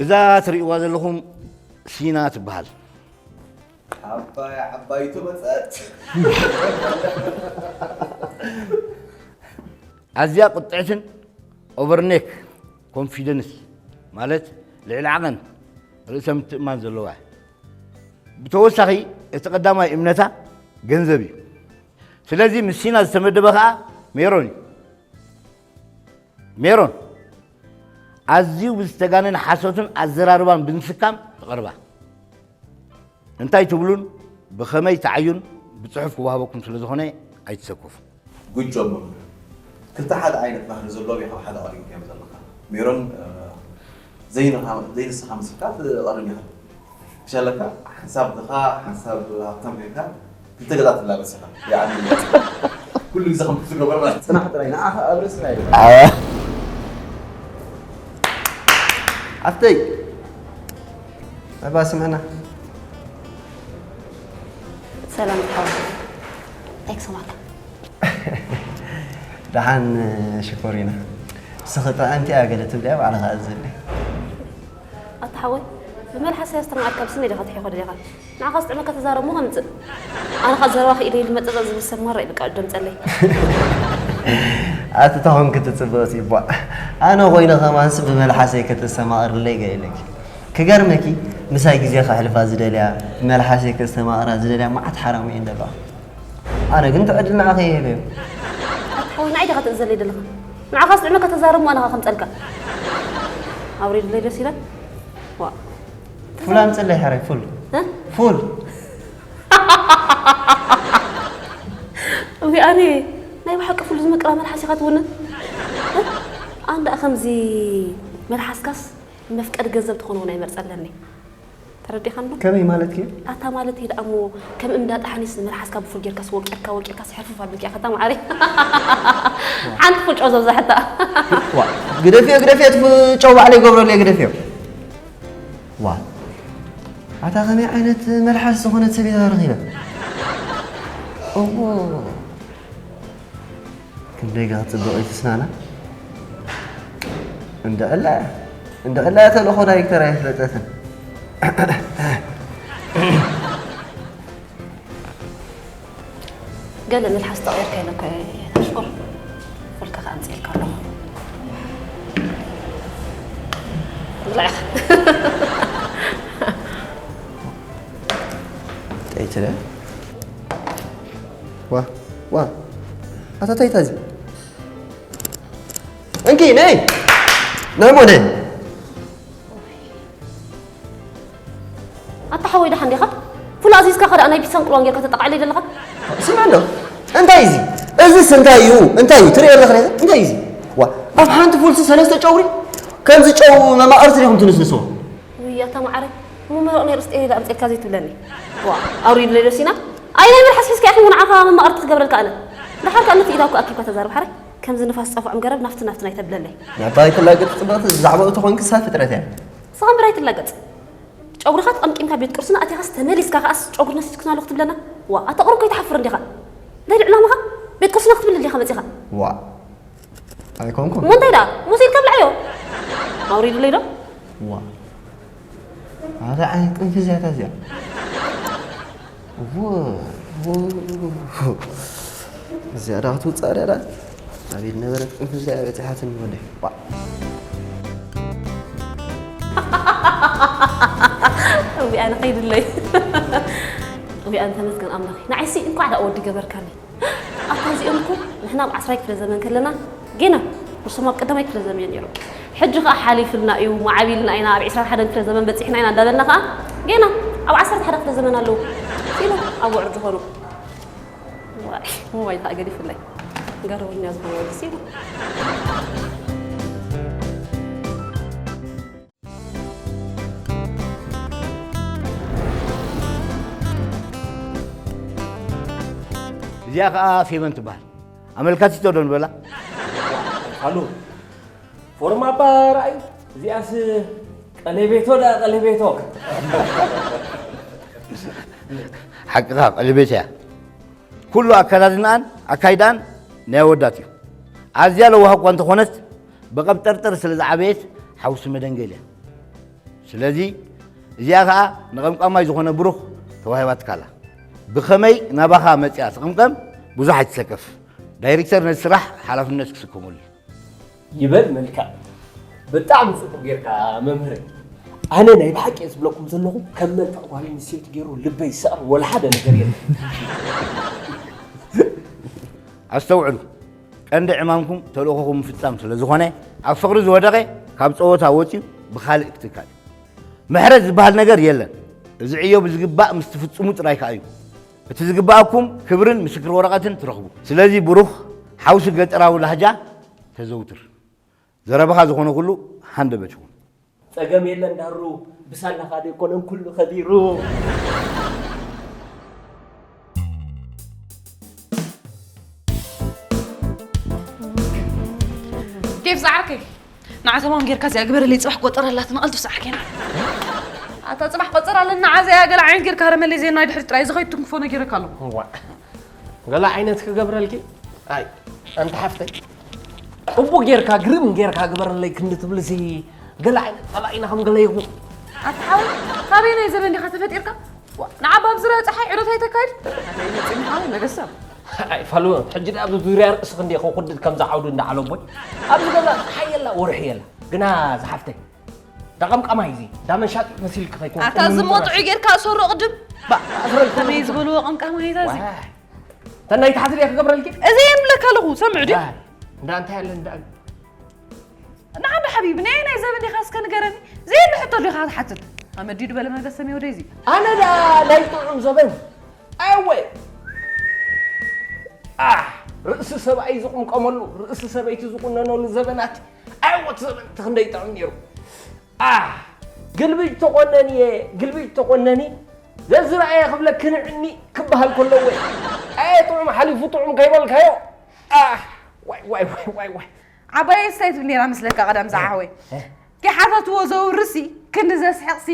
እዛ ትርእይዋ ዘለኹም ሲና ትበሃል። ዓባይ ዓባይቱ መጸት። ኣዝያ ቁጥዕትን ኦቨርኔክ ኮንፊደንስ ማለት ልዕሊ ዓቐን ርእሰ ምትእማን ዘለዋ እያ። ብተወሳኺ እቲ ቀዳማይ እምነታ ገንዘብ እዩ። ስለዚ ምስ ሲና ዝተመደበ ኸኣ ሜሮን እዩ። ሜሮን ኣዝዩ ብዝተጋነነ ሓሶትን ኣዘራርባን ብምስካም ትቐርባ። እንታይ ትብሉን ብኸመይ ትዓዩን ብጽሑፍ ክወሃበኩም ስለ ዝኾነ ኣይትሰከፉ። Good job መምህር። ክልተ ሓደ ዓይነት ባህሪ ዘለዎም ኢኻ ብሓደ ቀሪብካዮም ዘለኻ። ሜሮን ዘይንኻ ዘይንስኻ ምስልካ ትቐርብ ኢኻ። ክሻለካ ሓንሳብ ድኻ ሓንሳብ ሃብታም ኮይንካ ክልተ ገዛ ትላበስ ኢኻ። ያኒ ኩሉ ግዜ ከም ክትዝረበ ጽናሕ ጥራይ ንዓኻ ኣብ ርእስኻ እዩ። ኣፍተይ ኣባ ስምዕና። ሰላም ሓወይ፣ እንታይ ክሰማዕካ? ደሓን ሽኮሪና። ንስኺ ጥዕምቲ እያ ገለ ትብልያ ባዕልኻ እዝለይ። ኣታ ሓወይ፣ ብመልሓስ እያ ዝተማሃርካ ብስመይ ዲኻ ትሒኾ ደሊኻ? ንዓኻ ዝጥዕመካ ተዛረብ እሞ ከምጽእ። ኣነ ኸኣ ዘረባ ክኢለ ኢሉ መጸጸ ዝብል ሰብ ማራ እዩ በቃ ደምጸለይ። ኣቲ ተኾንኪ ትጽብቕቲ እባ ኣነ ኮይነ ከማንስ ብመልሓሰይ ከተስተማቕርለይ ገይለኪ። ክገርመኪ ምሳይ ግዜ ከሕልፋ ዝደልያ ብመልሓሰይ ከስተማቕራ ዝደልያ መዓት ሓራሙ እየን ዘለዋ። ኣነ ግን ትዕድል ንዓኸ ይህበዮ። ኣታ ሓወይ ንዓይ ዲኻ ትእዘለይ ዘለኻ? ንዓኻ ዝጥዕመካ ተዛረብ እሞ ኣነ ኸኣ ከምጸልካ። ኣውሪድለይ ደስ ኢለን። ዋ ፉል ኣምፅለይ ሕራይ ፉል እ? ፉል ወይ ኣነ ናይ ብሓቂ ፍሉ ዝምቅራ መልሓስ ኢኻ ትውንን። ኣንዳ ከምዚ መልሓስካስ መፍቀዲ ገንዘብ ትኾን እውን ኣይመርጸለኒ። ተረዲኻን ዶ? ከመይ ማለት እዩ? ኣታ ማለት እዩ ደኣ እሞ ከም እንዳ ጠሓኒስ መልሓስካ ብፉል ጌርካስ ወቂርካ ወቂርካስ ሕርፍፍ ኣቢልካ ኢኻ እታ ማዓረይ። ሓንቲ ፉል ጨው ዘብዛሕታ። ዋ ግደፍዮ ግደፍዮ እቲ ጨው ባዕለይ ይገብረሉ እየ ግደፍዮ። ዋ ኣታ ከመይ ዓይነት መልሓስ ዝኾነት ሰብ ኢኻ ረኺበ? እዎ ክንደይ ገ ክትፅብቕ እዩ ትስናና? እንድዕላ እንድዕላ ተልእኾ ዳይሬክተር ኣይፍለጠትን። ገለ መልሓስ ተቐየርካ ኢለ እኮ እየ ሽኮር ፈልካ ከኣ ኣምፅእልካ ኣለኹ። ብላዕኻ ጠይትለ ዋ ዋ ኣታ ታይታ እዚ እንኪ ነይ ነይ ሞነ ኣታ ሓወይ ደሓን ዲኻ? ፉል ኣዚዝካ ከ ደኣ ናይ ፒሳን ቁልዋን ጌርካ ተጠቃዕለይ ዘለኻ? ስምዕ እንዶ እንታይ እዚ እዚስ እንታይ እዩ እንታይ እዩ ትሪኦ ኣለኽ እንታይ እዚ ዋ ኣብ ሓንቲ ፉልሲ ሰለስተ ጨጉሪ ከምዚ ጨው መማቕርቲ ዲኹም ትንስንስዎ ውይ ኣታ መዓረይ እሞ መረቕ ናይ ርስጤ ኢለ ኣምፅእልካ ዘይትብለኒ ዋ ኣውሪድለይ ዶ ሲና ኣይ ናይ መልሓስ ሒዝካ ኢኺ ንዓኻ መማቕርቲ ክገብረልካ ኣነ ደሓር ከኣ ነቲ ኢዳ እኮ ኣኪብካ ተዛረብ ሓራይ ከምዚ ንፋስ ፀፍዖም ገረብ ናፍቲ ናፍቲ ናይ ተብለለይ ንዓባይ ትላገፅ ፅብቕቲ ዛዕባኡ ተኾንክሳ ፍጥረት እያ ስኻ እምበር ኣይትላገፅ ጨጉርኻ ተቐምቂምካ ቤት ቁርስና ኣቲኻስ ተመሊስካ ከኣስ ጨጉሪ ነሲትኩና ኣለኹ ትብለና ዋ ኣታ ቁሩብ ከይትሓፍር እንዲኻ እንታይ ድዕላምኻ ቤት ቁርስና ክትብል እንዲኻ መፂኻ ዋ ኣይኮንኩን እሞ እንታይ ደኣ ሙሴ ኢልካ ብልዓዮ ኣውሪድለይ ዶ ዋ ኣታ ዓይነት ቅንፍዝያታ እዚኣ እዚኣ ዳ ክትውፅእ ደላ ኣቤት ነበረት ቅንፍዝያ በፂሓትኒ ወደይ እዚኣ ንኸይድለይ እዚኣ እንተመስገን ኣምላኽ ንዓይሲ እንኳዕ ደኣ ወዲ ገበርካኒ ኣታ እዚኦም እኮ ንሕና ኣብ ዓስራይ ክፍለ ዘመን ከለና ጌና ንሶም ኣብ ቀዳማይ ክፍለ ዘመን እዮም ነይሮም ሕጂ ኸዓ ሓሊፍልና እዩ ማዕቢልና ኢና ኣብ ዕስራን ሓደን ክፍለ ዘመን በፂሕና ኢና እንዳበልና ኸዓ ጌና ኣብ ዓሰርተ ሓደ ክፍለ ዘመን ኣለዉ ሲሉ ኣብ ውዕር ዝኾኑ ዋይ ሞባይል ኸዓ ገዲፍለይ ገረበኛ ዝኾነ ወዲ ሲሉ እዚኣ ከዓ ፌቨን ትበሃል ኣመልካቲቶ ዶ ንበላ ሃሎ ፎርም ኣባ ራእዩ እዚኣስ ቀለቤቶ ዳ ቀለቤቶ ሓቅኻ ቀለቤት እያ ኩሉ ኣከዳድናኣን ኣካይዳን ናይ ኣወዳት እዩ ኣዝያ ለዋህ እኳ እንተኾነት ብቐብጠርጠር ስለ ዝዓበየት ሓውሲ መደንገል እያ ስለዚ እዚኣ ኸዓ ንቐምቃማይ ዝኾነ ብሩኽ ተዋሂባትካ ኣላ ብኸመይ ናባኻ መፂኣ ትቕምቀም ብዙሕ ኣይትሰከፍ ዳይሬክተር ነቲ ስራሕ ሓላፍነት ክስከመሉ እዩ ይበል መልክዕ ብጣዕሚ ፅቡቅ ጌርካ መምህረይ ኣነ ናይ ብሓቂ እየ ዝብለኩም ዘለኹ ከም መልክዕ ጓል ኣንስተይቲ ገይሩ ልበይ ይስዕር ወላ ሓደ ነገር የለን ኣስተውዕሉ ቀንዲ ዕማምኩም ተልእኾኹም ምፍፃም ስለ ዝኾነ ኣብ ፍቕሪ ዝወደቐ ካብ ፀወታ ወፂኡ ብኻልእ ክትካእ እዩ ምሕረት ዝበሃል ነገር የለን እዚ ዕዮ ብዝግባእ ምስ ትፍፅሙ ጥራይ ከኣ እዩ እቲ ዝግበኣኩም ክብርን ምስክር ወረቐትን ትረኽቡ ስለዚ ብሩኽ ሓውሲ ገጠራዊ ላህጃ ተዘውትር ዘረባኻ ዝኾነ ኩሉ ሃንደበት ይኹን ጸገም የለን ዳሩ ብሳላኻ ደይኮነን ኩሉ ከቢሩ። ንዓ ተማም ጌርካ እዚኣ ግበረለይ፣ ጽባሕ ቆጸራ ኣላትና፣ ቀልጥፍ ሰዓር ኬና። ኣታ ጽባሕ ቆጸራ ኣለና፣ ዓዘያ ገለ ዓይነት ጌርካ ረመለይ፣ ዘየናይ ድሕሪ ጥራይ ዝኸይድ ትንክፎ ነጊረካ ኣለኹ። እዋ፣ ገለ ዓይነት ክገብረልኪ? ኣይ፣ ኣንቲ ሓፍተይ፣ ጽቡቕ ጌርካ፣ ግርም ጌርካ ግበረለይ ክንዲ ትብልሲ፣ ገለ ዓይነት ጸላኢና ከም ገለ ይኹ። ኣታ ሓወይ፣ ካበየናይ ዘበን ዲኻ ተፈጢርካ? ዋ፣ ንዓባ ኣብ ዙርያ ጸሓይ ዑደት ኣይተካይድ? ኣታ ይመጽእ ሓወይ፣ መገሰብ። ኣይ፣ ፋሉ፣ ሕጂ ደኣ ኣብ ዙርያ ርእስኺ እንዲኺ ኩድድ ከምዛ ዓውዲ እንዳ ዓለቦይ። ኣብዚ ገዛ ጸሓይ የላ፣ ወርሒ የላ። ግና ዝሓፍተይ፣ ዳ ቀምቃማይ እዚ፣ ዳ መሻጢ መሲልኪ ከይኮንኩ ኣታ እዚ ሞጥዑ ጌርካ እሰሮ ቅድም። ባ፣ ኣስረልኩ። ከመይ ዝበልዎ ቀምቃማይ እዛ እዚ? ዋይ። ተናይ ታሕቲ ድያ ክገብረልኪ? እዚ የምለካ ኣለኹ፣ ሰምዑ ድዩ? ዋይ። እንዳ እንታይ ኣለ እንዳ ንዓ ዶ ሓቢቢ፣ ናይ ናይ ዘበን ዲኻ እስከ ንገረኒ? ዘይንሕቶ ዲኻ ትሓትት? ኣመዲዱ በለ መገሰ ሚወደይ እዚ። ኣነ ዳ ናይ ጥዑም ዘበን። ኣወ። ኣህ፣ ርእሲ ሰብኣይ ዝቕምቀመሉ፣ ርእሲ ሰበይቲ ዝቑነነሉ ዘበናት። ኣወ፣ እቲ ዘበን እቲ ክንደይ ይጥዕም ነይሩ። ኣህ፣ ግልብጭ ተቖነንየ፣ ግልብጭ ተቖነኒ። ዘዝረኣየ ክብለኪ ንዕኒ ክበሃል ከሎ እወ። ኣየ ጥዑም ሓሊፉ ጥዑም ከይበልካዮ። ኣህ፣ ዋይ፣ ዋይ፣ ዋይ፣ ዋይ፣ ዋይ። ዓባየይ እንታይ ትብል ነይራ መስለካ ቀዳም ዝዓወይ? እ። ከይሓተትዎ ዘውርሲ ክንዲ ዘስሕቕሲ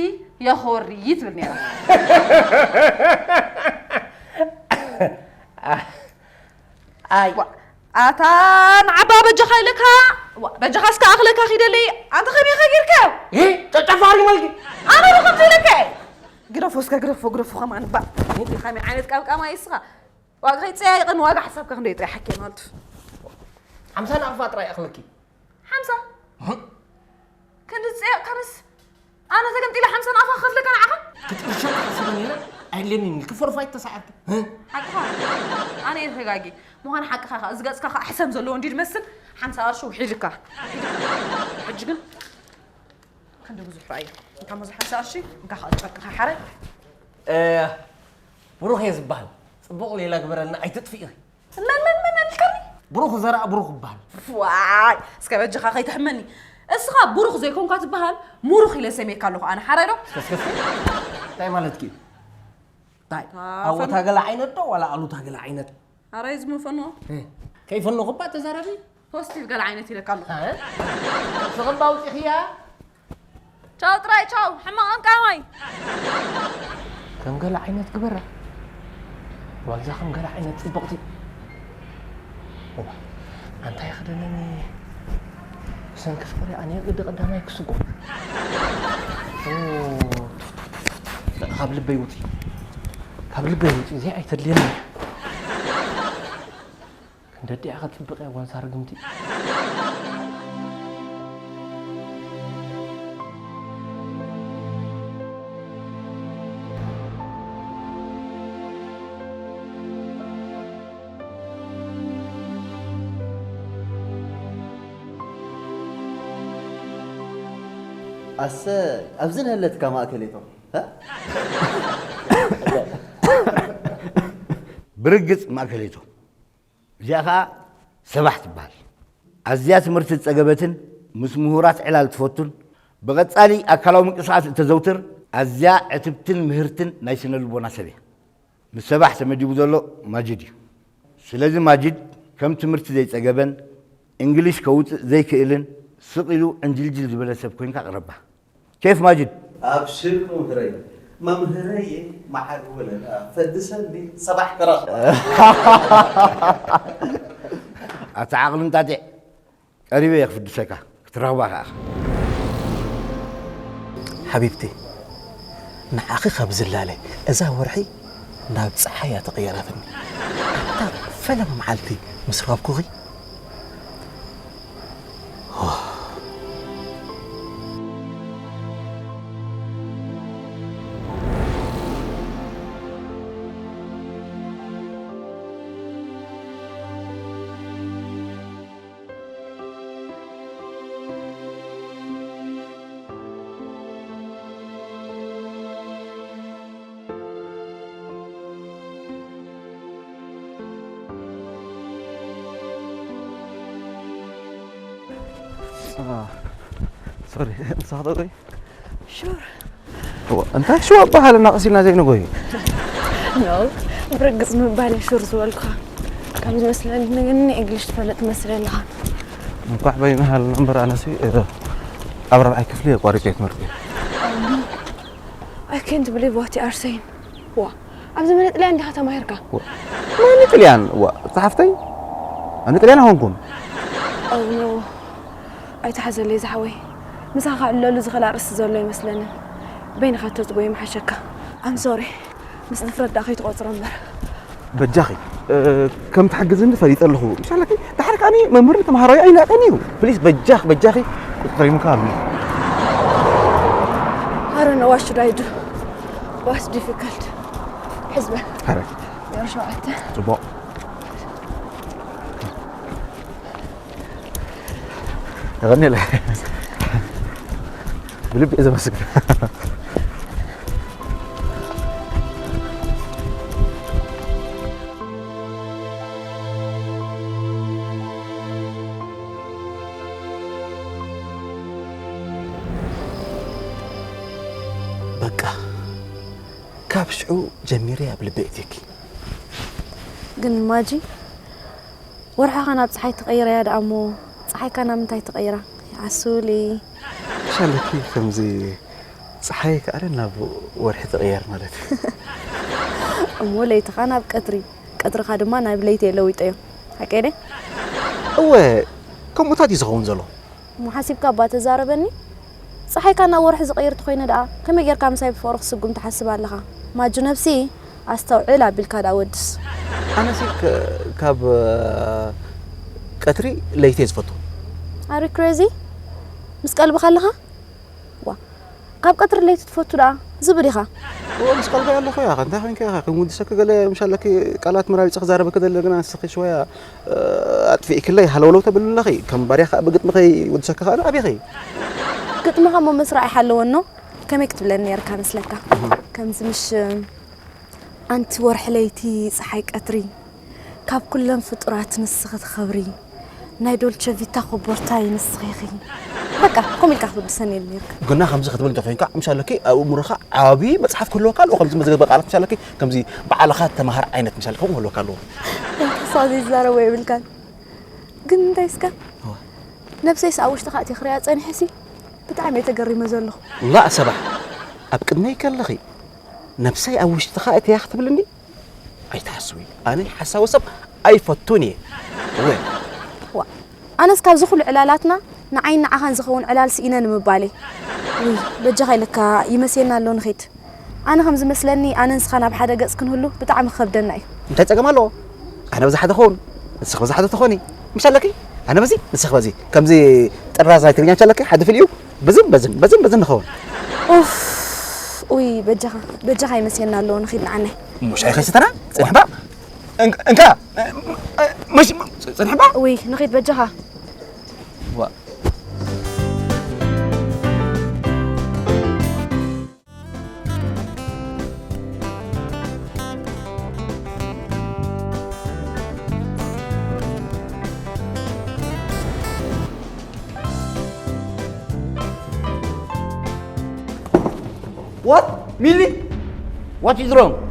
የኾሪ ትብል ነይራ። ኣይ። ዋ፣ ኣታ ንዓባ በጃኻ ኢለካ፣ ዋ፣ በጃኻ እስከ ኣኽለካ ኪደለይ፣ ኣንተ ከመይ ኢኻ ጌርካዮ? እ፣ ጨ-፣ ጨፋሪ መልኪ። ኣነ ዶ ከምዚ ኢለካ እየ? ግደፎ እስከ ግደፎ፣ ግደፎ ከማን እባ። ከመይ ዓይነት ቀምቃማይ እስኻ? ዋጋ ከይጸያየቕን ዋጋ ሓሳብካ ክንደይ ጥራይ ሓኪ ማለት። ሓምሳ ናቕፋ ጥራይ ኣኽለኪ። ሓምሳ? እህ። ክንዲ ዝጸየቕካንስ ኣነ ተገምጢለ ሓምሳ ናቕፋ ክኸፍለካ ንዓኻ? ክትቅርሸ ሓስበ ነይረ። ኣይድልየኒ ኢልኪ ፎርፋይት ተሳዒርኪ። እህ። ሓቅኻ። ኣነ እየ ተጋጊ። ምዃን ሓቅኻ ኸኣ፣ እዚ ገጽካ ኸኣ ሕሰም ዘለዎ እንዲዩ ዝመስል። ሓምሳ ቅርሺ ውሒድካ። ሕጂ ግን ክንዲ ብዙሕ ረኣዮ። እንታ መዝሓ ሳርሺ፣ እንካ ኸኣ ጨርቅኻ ሓረ። እ፣ ብሩኽ እየ ዝበሃል። ጽቡቕ ሌላ ግበረልና፣ ኣይትጥፍኢ ኢኺ። መን፣ መን፣ መን ኣልካኒ? ብሩኽ ዘርኣ ብሩኽ ይበሃል። ዋይ፣ እስከ በጃኻ ከይትሕመኒ። እስኻ ብሩኽ ዘይኮንካ ትበሃል፣ ሙሩኽ ኢለ ሰምየካ ኣለኹ ኣነ፣ ሓራይ ዶ? እስከ፣ እስከ፣ እስከ። እንታይ ማለትኪ እዩ? እንታይ? ኣታ ኣወታ ፈን- ገለ ዓይነት ዶ ዋላ ኣሉታ ገለ ዓይነት? ኣራይ ዝመፈኖ። እ፣ ከይፈኖ ክባ ተዛረቢ? ፖስቲቭ ገለ ዓይነት ኢለካ ኣለኹ። እ? ስኽባ ኣውፂኽያ? ቻው ጥራይ ቻው፣ ሕማቕ ቀምቃማይ። ከም ገለ ዓይነት ግበራ። ዋልዛ ከም ገለ ዓይነት ፅብቕቲ። እዋ፣ ኣንታይ ክደነኒ? ብሰንኪ ፍቕሪ ኣነ ግዲ ቀዳማይ ክስጎ። ኦ፣ ቱፍ፣ ቱፍ፣ ቱፍ፣ ቱፍ። ካብ ልበይ ውፂ። ካብ ልበይ ውፂ። እዚኣ ኣይተድልየኒ። ክንደዲኣ ክትጽብቕ እያ ጓል ሳርግምቲ። ኣሰ፣ ኣብዚ ንህለትካ ማእከሌቶም፣ እ? ብርግጽ ማእከሌቶም። እዚኣ ኸኣ ሰባሕ ትበሃል። ኣዝያ ትምህርቲ ዝጸገበትን ምስ ምሁራት ዕላል ትፈቱን ብቐጻሊ ኣካላዊ ምንቅስቓስ እተዘውትር ኣዝያ ዕትብትን ምህርትን ናይ ስነ ልቦና ሰብ እያ። ምስ ሰባሕ ተመዲቡ ዘሎ ማጅድ እዩ። ስለዚ ማጅድ ከም ትምህርቲ ዘይጸገበን እንግሊሽ ከውጽእ ዘይክእልን ስቕ ኢሉ ዕንጅልጅል ዝበለ ሰብ ኮይንካ ቅረባ። ኬፍ ማጅድ። ኣብሽር መምህረይ። መምህረይ መዓር ወለላ ፈድሰኒ ሰባሕ ተረኽባ። ኣታ ዓቕሊ እንጣጢዕ ቀሪበ እየ ክፍድሰካ ክትረኽባ ከኣ። ሓቢብቲ ንዓኺ ካብ ዝላለ እዛ ወርሒ ናብ ጸሓይ እያ ተቐየራትኒ። ኣብታ ፈለማ መዓልቲ ምስ ረኽብኩኺ ሶሪ፣ ንስኻ ተውሪ። ሹር። እንታይ ሽዋ ኣበሃልና ቀሲልና ዘይንጎዩ? ኖ፣ ብርግጽ ምባል እየ ሹር ዝበልኩኻ። ከም ዝመስለኒ ግን እንግሊሽ ትፈልጥ ትመስል ኣለኻ። እንኳዕ በይንሃልና እምበር ኣነሲ፣ እ፣ ኣብ ራብዓይ ክፍሊ ኣቋሪጸ ትምህርቲ። I can't believe what you are saying. ዋ ኣብዚ መን ጥልያን ዲኻ ተማሂርካ? ማን ጥልያን? ዋ ጸሓፍተይ ኣነ ጥልያን ኣይኮንኩን። Oh no ኣይትሓዘለይ ዝሓወይ። ምሳኻ ክዕለሉ ዝኽእል ኣርእስቲ ዘሎ ይመስለንን። በይንኻ ተዝጎ ይምሓሸካ። I'm sorry ምስ ድፍረት ደኣ ከይትቆጽሮ እምበር። በጃኺ ከም ትሕግዝኒ ፈሊጠ ኣለኹ። ምሻለኪ ድሓር ከኣኒ መምህርን ተምሃራይ ኣይናቀን እዩ። ፕሊስ በጃኽ በጃኺ ቁጥጥር ይምካ ኣሎ። I don't know what should I do. Was difficult. ሕዝበ ሐረ ዜሮ ሸውዓተ ጽቡቕ የቐንየለ ብልቢ እየ ዘመስግን። በቃ ካብ ሽዑ ጀሚረ ኣብ ልበይ እትየኪ። ግን ማጂ ወርሓኻ ናብ ፀሓይ ትቐይረያ ደኣ እሞ ፀሓይካ ናብ ምንታይ ትቐይራ? ይዓስውሊ ሻለኪ ከምዚ ፀሓይ ከኣለ ናብ ወርሒ ትቕየር ማለት እዩ። እሞ ለይትኻ ናብ ቀትሪ ቀትርኻ ድማ ናብ ለይቲ የለዊጠዮ። ሓቀይ ደ እወ ከምኡታት እዩ ዝኸውን ዘሎ። እሞ ሓሲብካ እባ ተዛረበኒ። ፀሓይካ ናብ ወርሒ ዝቐይር ተኾይነ ደኣ ከመይ ጌርካ ምሳይ ብፍቕሪ ክስጉም ትሓስብ ኣለኻ? ማጁ ነብሲ ኣስተውዕል ኣቢልካ ደኣ ወድስ። ኣነሲ ካብ ቀትሪ ለይቲ እየ ዝፈቱ። ኣሪ ክሬዚ ምስ ቀልብኻ ኣለኻ? ዋ ካብ ቀትሪ ለይቲ ትፈቱ ደኣ ዝብል ኢኻ። እዎ ምስ ቀልበይ ኣለኹ ኢኻ እንታይ ኮይንካ ኢኻ ከም ወዲ ሰኪ ገለ ምሻለኪ ቃላት መራቢፀ ክዛረበኪ ደለ ግና ንስኺ ሽወያ ኣጥፊእክለይ ሃለውለው ተብሉ ኣለኺ ከም ባርያ ከዓ ብግጥሚ ከይ ወዲ ሰኪ ከዓ ኣበይ ኸይ ግጥምኻ እሞ መስራዕ ይሓለወኖ ከመይ ክትብለኒ ነርካ መስለካ ከምዚ ምሽ ኣንቲ ወርሒ ለይቲ ፀሓይ ቀትሪ ካብ ኩለን ፍጡራት ንስኺ ትኸብሪ ናይ ዶልቸ ቪታ ኮቦርታይ ንስኺ ኢኺ በቃ ከምኡ ኢልካ ክትወድሰኒ የድልየካ ግና ከምዚ ክትብል እንተኮይንካ ምሻለኪ ኣብ እምሮኻ ዓብዪ መፅሓፍ ክህልወካ ኣለዎ ከምዚ መዘገበ ቃላት ምሻለኪ ከምዚ ባዕልኻ ተምሃር ዓይነት ምሻለኪ ከምኡ ክህልወካ ኣለዎ ተስፋ ዘይዛረቦ የብልካን ግን እንታይ እስከ ነብሰይስ ኣብ ውሽጥኻ እትየ ክሪኣ ፀኒሐሲ ብጣዕሚ እየ ተገሪመ ዘለኹ ላእ ሰባሕ ኣብ ቅድመይ ከለኺ ነብሰይ ኣብ ውሽጥኻ እትያ ክትብልኒ ኣይትሓስዊ ኣነ ሓሳዊ ሰብ ኣይፈቱን እየ እወ ዋ ኣነስ ካብዚ ኩሉ ዕላላትና ንዓይን ንዓኻን ዝኸውን ዕላል ስኢነ ንምባለይ ውይ በጃኻ ኢለካ ይመስየና ኣሎ ንኺድ ኣነ ከም ዝመስለኒ ኣነ ንስኻ ናብ ሓደ ገጽ ክንህሉ ብጣዕሚ ክኸብደና እዩ እንታይ ጸገም ኣለዎ ኣነ በዚ ሓደ ኸውን ንስኺ በዚ ሓደ ትኾኒ ምሽ ኣለኪ ኣነ በዚ ንስኺ በዚ ከምዚ ጥራዝ ናይ ትግርኛ ምሽ ኣለኪ ሓደ ፍልዩ በዝን በዝን በዝን በዝን ንኸውን ኡፍ ውይ በጃኻ በጃኻ ይመስየና ኣለዎ ንኺድ ንዓናይ ሙሽ ኣይኸስተና ጽንሕባ እንካ መሽ ጽንሕባ ውይ ንኺድ በጃኻ What? Millie? What is wrong?